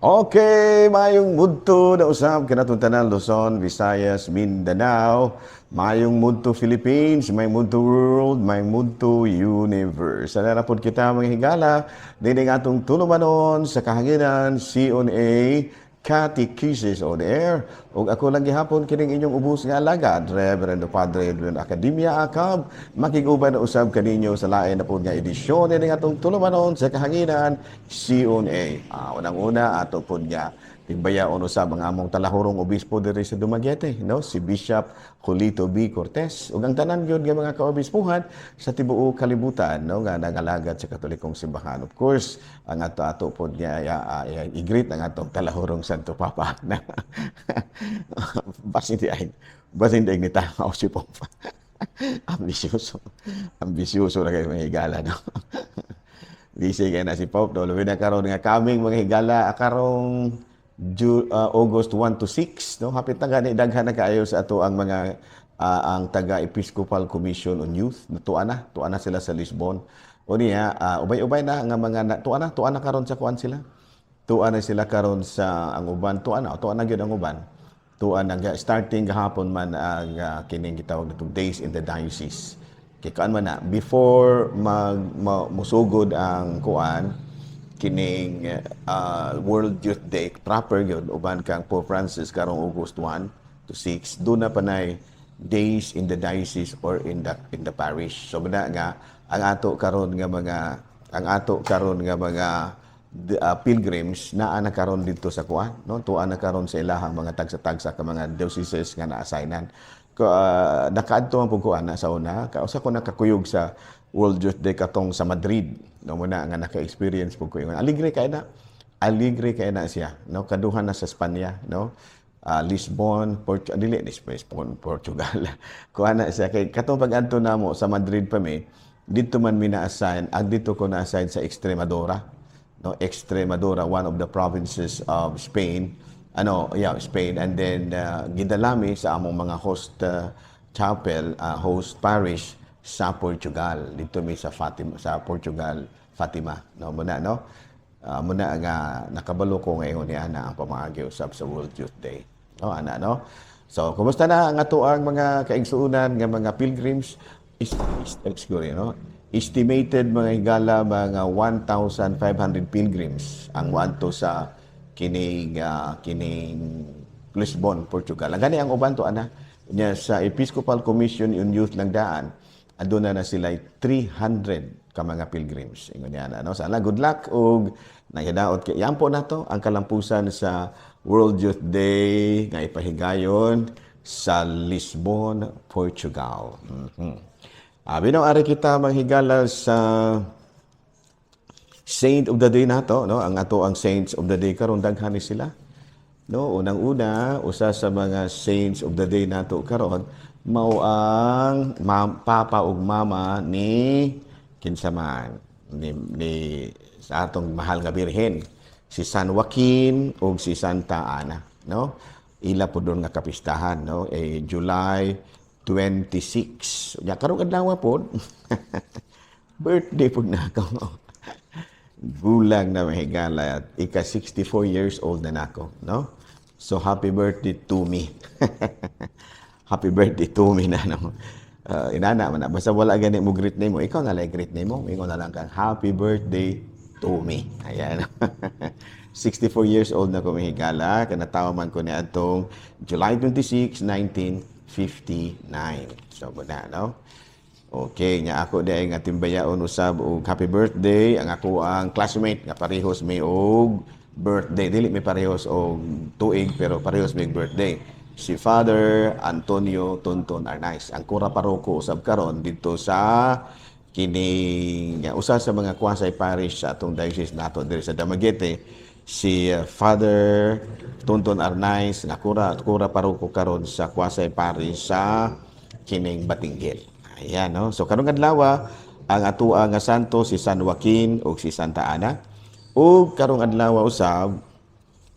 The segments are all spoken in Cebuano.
Okay, mayong mudto na usab kanatong tanan, Luzon, Visayas, Mindanao, mayong mudto Philippines, mayong mudto world, mayong mudto universe. Sana na pod kita, mga higala, dinhi atong tulumanon sa kahanginan, CONA, Catechesis on Air. Ug ako lang gihapon kining inyong ubos nga alagad, Reverendo Padre Edwin Academia Acab, makig-uban na usab kaninyo sa lain na pod nga edisyon ini atong tulumanon sa kahanginan, CONA. Unang-una, ato pod nga timbayaon usab ang among talahurong obispo diri sa Dumaguete, no? Si Bishop Julito B. Cortez ug ang tanan gyud nga mga kaobispuhan sa tibuok kalibutan, no, nga nagalagad sa Katolikong simbahan. Of course, ang ato ato pod nga i-greet ang atong talahurong Santo Papa na basin di ay ni tao si Pope. Ambisyoso. Ambisyoso na kayo, mga higala, no? Busy kay na si Pope, no? Labi na karon nga kaming, mga higala, karong August 1 to 6, no? Hapit na gani, daghan na kaayo sa ato ang mga ang taga Episcopal Commission on Youth. Tuwa na sila sa Lisbon. O niya, ubay-ubay na nga mga tuwa na karon sa kuan sila. Tuwa na sila karon sa ang uban, tuwa na gyud ang uban. Tuwa na starting gahapon man ang kining gitawag natong Days in the Diocese. Kay kuan man na before musugod ang kuan kining World Youth Day proper gyud uban kang Pope Francis karong August 1 to 6, doon na panay Days in the Diocese or in the parish. So muna nga ang ato karon nga mga pilgrims naa na karon didto sa kuan, no, tuwa na karon sa ilahang mga tagsa-tagsa ka mga dioceses nga na-assignan ko. Nakaadto man pud ko ana sa una, kausa ko nakakuyog sa World Youth Day katong sa Madrid, no. Muna nga naka-experience pud ko ingon. Aligre kay na. Aligre kay na siya, no. Kaduha na sa Spanya, no. Lisbon, dili Lisbon, Portugal. Kuha na siya kay katong pag-adto namo sa Madrid pa mi, didto man mi na-assign, ang didto ko na-assign sa Extremadura. No, Extremadura, one of the provinces of Spain. Ano, yeah, Spain. And then gidala mi sa among mga host chapel, host parish sa Portugal. Didto mi sa Fatima, sa Portugal, Fatima. No, muna, no. Muna nga nakabalo ko ngayon ni ana ang pamaagi usab sa World Youth Day. No, ana, no. So, kumusta na ang ato ang mga kaigsuonan nga mga pilgrims? Is, no? Estimated, mga higala, mga 1,500 pilgrims ang moadto sa kining Lisbon, Portugal. Ang gani ang uban to ana nya sa Episcopal Commission on Youth lang daan, aduna na sila 300 ka mga pilgrims. Ingon niya na, no? Sana good luck ug nahidaot kay yan po nato ang kalampusan sa World Youth Day nga ipahigayon sa Lisbon, Portugal. Abi no, ari kita, manghigala, sa Saint of the Day nato, no? Ang ato ang Saints of the Day karon, daghan ni sila. No, unang-una, usa sa mga Saints of the Day nato karon mao ang papa ug mama ni kinsa man ni sa atong mahal nga birhen, si San Joaquin ug si Santa Ana, no? Ila po doon nga kapistahan, no, eh, July 26 nya karong adlaw pod, birthday pod na ako. Gulang na, mahigala, at ika 64 years old na nako, no? So happy birthday to me. Happy birthday to me na, no? Inana man na. Basta wala gani mo greet nimo, ikaw na lang greet nimo. Ingon na lang kang "Happy birthday to me." Ayan. 64 years old na ko, mahigala. Kanatawa man ko ni atong July 26, 1959. So, muna, no? Okay, nya ako di nga timbayaon usab og happy birthday ang ako ang classmate nga parehos may og birthday. Dili may parehos og tuig pero parehos may birthday. Si Father Antonio Tonton Arnaiz, ang kura paroko usab karon didto sa kining usa sa mga quasi parish sa atong diocese nato diri sa Dumaguete, si Father Tonton Arnaiz nga kura paroko karon sa quasi parish sa kining Batinguil. Ayan, no? So, karong adlaw, ang atoa nga santo si San Joaquin ug si Santa Ana. Ug karong adlaw usab,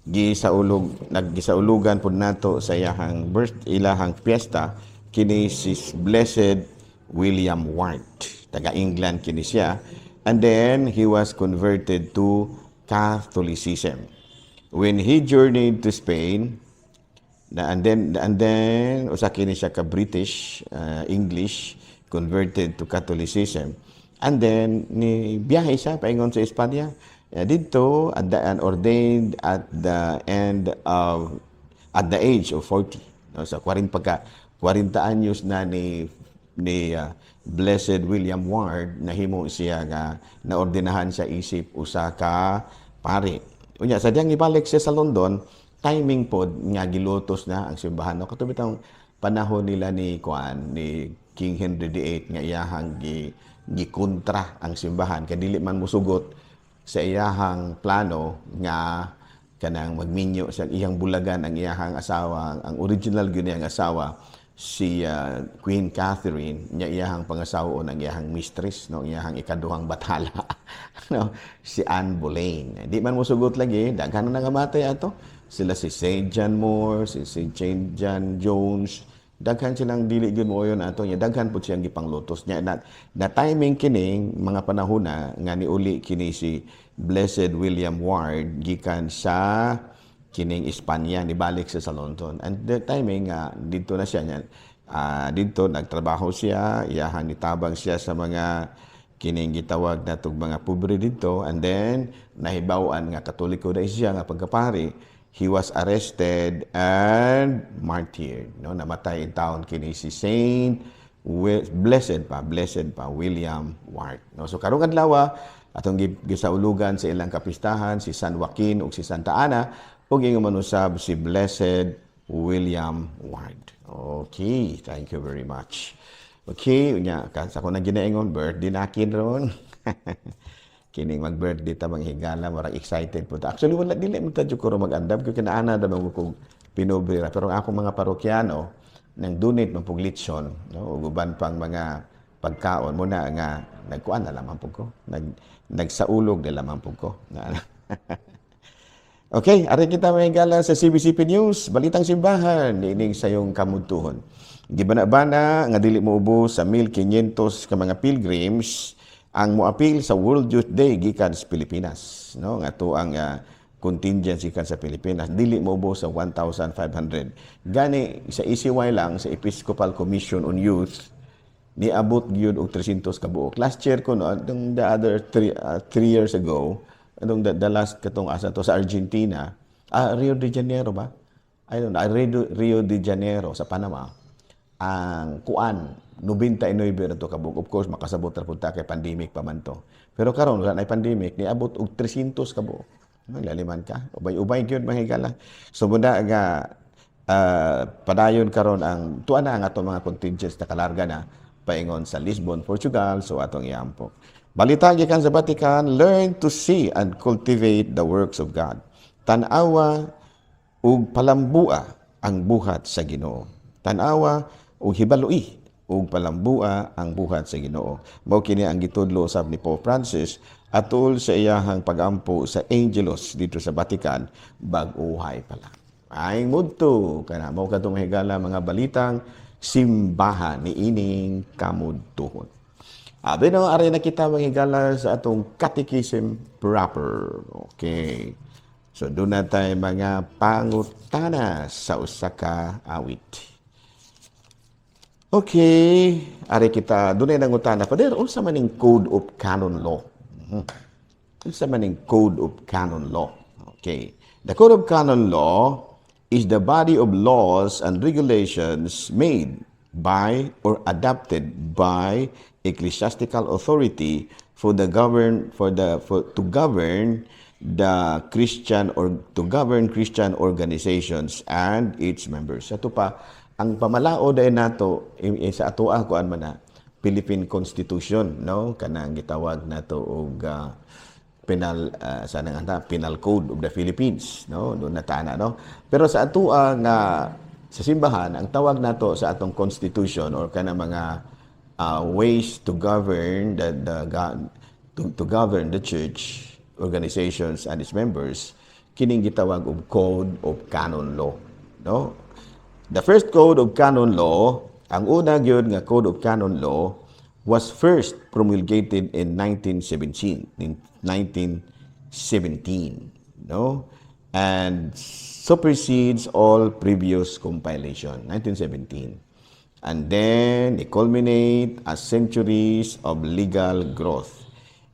gisaulog naggisaulugan pud nato sa iyahang birth, ilahang fiesta, kini si Blessed William Ward. Taga England kini siya. And then he was converted to Catholicism. When he journeyed to Spain, na and then usa kini siya ka British, English, converted to Catholicism. And then ni biyahe siya paingon sa Espanya. Didto and ordained at the age of 40. No, sa 40, pagka 40 anyos na ni Blessed William Ward, nahimo siya nga naordinahan siya isip usa ka pari. Unya sa diyang ibalik siya sa London, timing pod nga gilutos na ang simbahan, no? Kato bitang panahon nila ni kuan, ni King Henry VIII, nga iyahang gikontra ang simbahan kay dili man musugot sa iyahang plano nga kanang magminyo sa iyang bulagan ang iyahang asawa, ang original gyud niyang asawa, si Queen Catherine niya. Iyahang pangasawa ang iyahang mistress, no, iyahang ikaduhang bathala, no, si Anne Boleyn. Di man mosugot lagi, daghan na nangamatay ato sila, si Saint John More, si Saint John Jones, daghan silang dili gyud mooyon ato niya. Daghan pud siyang gipanglutos niya na timing kining mga panahon na nga niuli kini si Blessed William Ward gikan sa kining Espanya, nibalik siya sa London. And the timing nga didto na siya niyan, didto nagtrabaho siya, iyahan nitabang siya sa mga kining gitawag natog mga pobre didto. And then nahibaw-an nga Katoliko na siya nga pagkapari. He was arrested and martyred, no? Namatay in taon kini si Saint Blessed pa William Ward, no? So karong adlaw atong gisaulugan sa ilang kapistahan si San Joaquin ug si Santa Ana ug ingon man usab si Blessed William Ward. Okay, thank you very much. Okay, unya sa ako na ginaingon, birthday nakin ron. Kining mag-birthday ta, mga higala, murag excited po ta. Actually, wala, dili man ta jud ko mag-andam kay kinaana da man ko pinobre ra. Pero ang akong mga parokyano nang donate man pug litson, no, ug uban pang mga pagkaon mo na nga nagkuan na lamang pug ko. Nagsaulog na lamang pug ko. Okay, ari kita, mga higala, sa CBCP News, Balitang Simbahan, niining sayong kamudtuhon. Gibana-bana nga dili moubos sa 1,500 ka mga pilgrims ang moapil sa World Youth Day gikan sa Pilipinas, no? Nga to ang contingency gikan sa Pilipinas, dili moubos sa 1,500. Gani sa ECY lang, sa Episcopal Commission on Youth, niabot gyud og 300 ka buok. Last year ko, no, the other 3 years ago, anong the last katong asa to sa Argentina, Rio de Janeiro ba? I don't know, Rio de Janeiro sa Panama. Ang kuan 99 na to kabuok. Of course, makasabot ra pud ta kay pandemic pa man to. Pero karon wala na pandemic, niabot og 300 ka buok. No, laliman ka. Ubay-ubay gyud, mga higala. So muna nga padayon karon ang tuwa na ang atong mga contingents na kalarga na paingon sa Lisbon, Portugal, so atong iampo. Balita gikan sa Vatican, learn to see and cultivate the works of God. Tan-awa ug palambua ang buhat sa Ginoo. Tan-awa ug hibalui ug palambua ang buhat sa Ginoo. Mao kini ang gitudlo usab ni Pope Francis atol sa iyahang pagampo sa Angelus dito sa Vatican bag-uhay pa lang. Ay mudto kana mao kadtong higala mga balitang simbahan ni ining kamudtuhon. Abi no, ari na kita, mga higala, sa atong catechism proper. Okay. So doon na tayo mga pangutana sa usa ka awit. Okay, ari kita, doon ay nangutana pa. Father, unsa man ning Code of Canon Law? Unsa man ning Code of Canon Law? Okay. The Code of Canon Law is the body of laws and regulations made by or adopted by ecclesiastical authority for the govern for the for to govern the Christian or to govern Christian organizations and its members. Ato pa ang pamalaod ay nato sa atoa kuan man na Philippine Constitution, no, kanang gitawag nato og penal sa nang anta Penal Code of the Philippines, no? Doon na tana, no? Pero sa atoa nga sa simbahan, ang tawag nato sa atong constitution or kana mga ways to govern the God, to govern the church organizations and its members, kining gitawag og Code of Canon Law, no? The first Code of Canon Law, ang una gyud nga Code of Canon Law, was first promulgated in 1917, in 1917, no? and supersedes all previous compilation, 1917. And then it culminate as centuries of legal growth.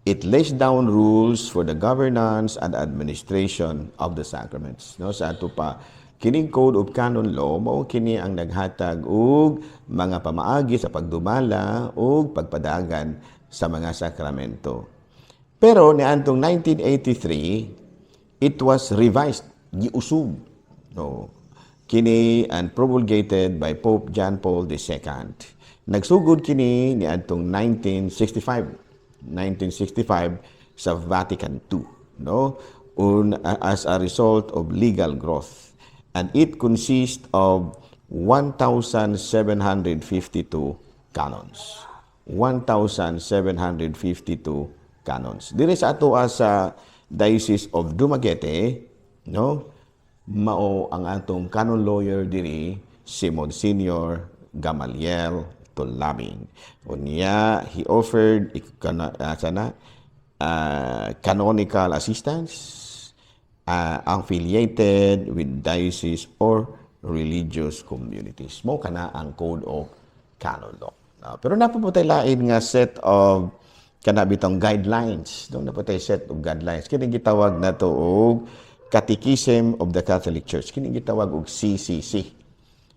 It lays down rules for the governance and administration of the sacraments. No, sa ato pa, kining Code of Canon Law mao kini ang naghatag og mga pamaagi sa pagdumala ug pagpadagan sa mga sakramento. Pero niadtong 1983, it was revised, giusub, no? Kini and promulgated by Pope John Paul II. Nagsugod kini niadtong 1965. 1965 sa Vatican II, no? As a result of legal growth. And it consists of 1,752 canons. 1,752 canons. Diri sa ato sa Diocese of Dumaguete, no? Mao ang atong canon lawyer diri si Monsignor Gamaliel Tulabing. Unya, he offered sana canonical assistance affiliated with diocese or religious communities. Mao kana ang Code of Canon Law. Pero naa pa pod tay lain nga set of kana bitong guidelines. No, naa pa tay set of guidelines. Kini gitawag nato og Catechism of the Catholic Church. Kini gitawag og CCC.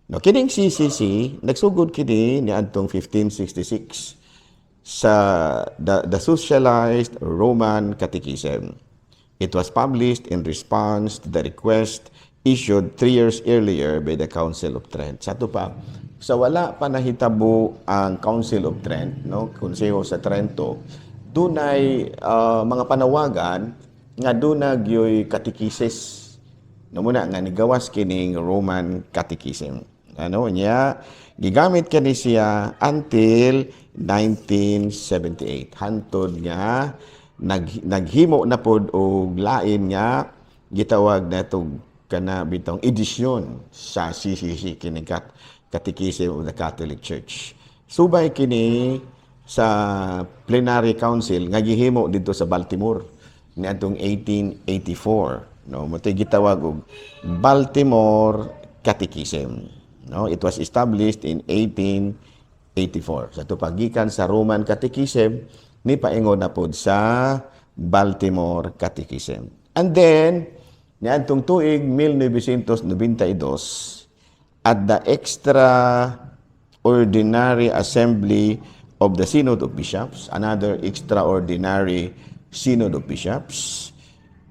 No, kining CCC nagsugod kini niadtong 1566 sa the Socialized Roman Catechism. It was published in response to the request issued 3 years earlier by the Council of Trent. Sa ato pa, sa wala pa nahitabo ang Council of Trent, no, Konseho sa Trento, dunay mga panawagan nga duna gyoy katekisis. No, muna nga nigawas kining Roman Catechism. Ano niya, gigamit kani siya until 1978. Hantod nga naghimo na pod og lain nga gitawag natong kana bitong edisyon sa CCC, kining Catechism of the Catholic Church. Subay kini sa plenary council nga gihimo didto sa Baltimore niadtong 1884, no? Mao gitawag og Baltimore Catechism, no? It was established in 1884. Sa ato pa, gikan sa Roman Catechism, ni paingon na pod sa Baltimore Catechism. And then niadtong tuig 1992, at the extraordinary assembly of the Synod of Bishops, another extraordinary Synod of Bishops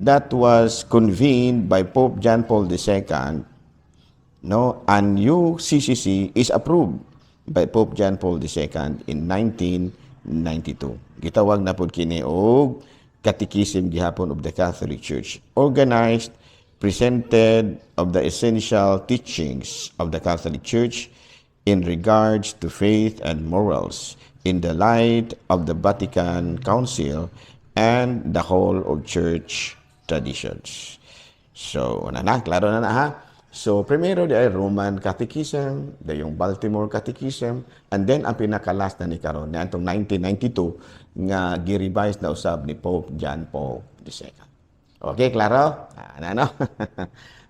that was convened by Pope John Paul II, no, a new CCC is approved by Pope John Paul II in 1992. Gitawag na pod kini og Catechism gihapon of the Catholic Church. Organized, presented of the essential teachings of the Catholic Church in regards to faith and morals in the light of the Vatican Council and the whole of Church traditions. So, na na, klaro na na ha. So, primero di ay Roman Catechism, yung Baltimore Catechism, and then ang pinaka-last na ni karon niadtong 1992 nga gi-revise na usab ni Pope John Paul II. Okay, klaro? Ah, na, no?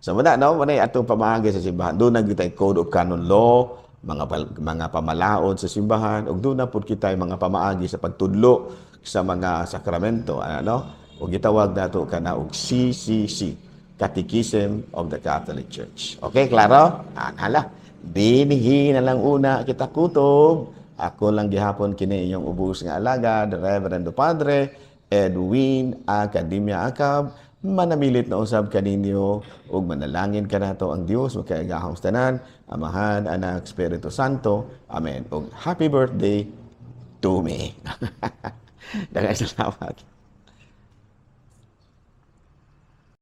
So, muna, no? Muna atong pamaagi sa simbahan. Duna gyud tay Code of Canon Law, mga pamalaod sa simbahan, ug duna pud kita mga pamaagi sa pagtudlo sa mga sakramento, ano? Ug gitawag nato kana og CCC, Catechism of the Catholic Church. Okay, klaro? Ah, hala. Dinhi na lang una kita kutob. Ako lang gihapon kini inyong ubos nga alagad, Reverendo Padre Edwin Academia Acab. Manamilit na usab kaninyo ug manalangin kanato ang Dios makaigahom sa tanan, Amahan, Anak, Espiritu Santo. Amen. Ug happy birthday to me. Daghang salamat.